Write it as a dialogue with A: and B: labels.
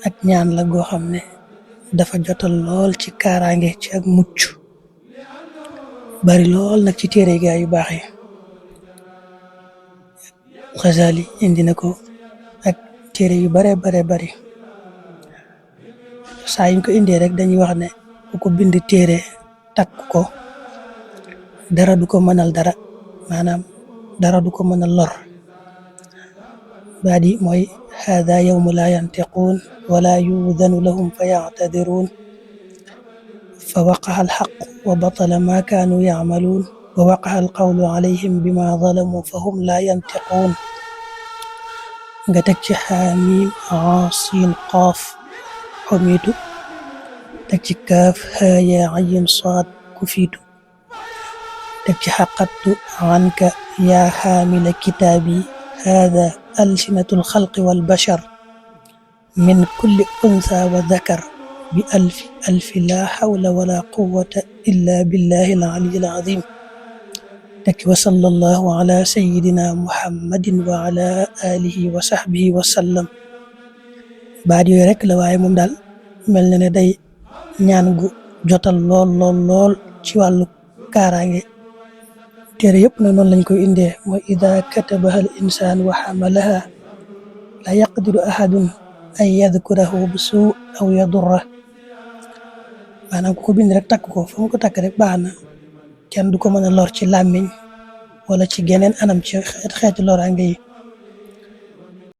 A: ak ñaan la goo xam ne dafa jotal lool ci kaaraange ci ak mucc bari lool nag ci téere gaa yu baax yi. Xasaali indi na ko ak téere yu bare bari saa yuñ ko indee rek dañuy wax ne ku ko bind téere takk ko dara du ko mënal dara, maanaam dara du ko mënal lor. baat yi mooy hada yawmu la yantiquun wala yuudanu lahum fa yactadiruun fa waqaxa alxaq wa batala ma kaanu yacmaluun wa waqaxa alqawlu alayhim bima zalamu fa hum la yantiquun. nga teg ci xaamiim siin qaaf xumiitu, teg ci kaaf haa yaa ayin saad kufiitu, teg ci xaqattu anka yaa xaamila kitaabi haada alsinatul xalqi wal bashar min kulli unsa wa dakar bi alfi laa xawla wala quwwata illa billahi al aliyyil azim. teg ci wa sallallahu ala sayyidina muhammadin wa ala alihi wa sahbihi wa sallam. baat yooyu rek la, waaye moom daal mel na ne day ñaan gu jotal lool ci wàllu kaaraange. téere yëpp na noonu lañ koy indee, mooy ida katabaha al insaan wa xamalaha la yaqdiru ahadun an yadkurahu bi suu aw yadurra. maanaam ku ko bind rek takk ko fa mu ko takk rek baax na, kenn du ko mën a lor ci làmmiñ wala ci geneen anam ci xeeti loraange yi.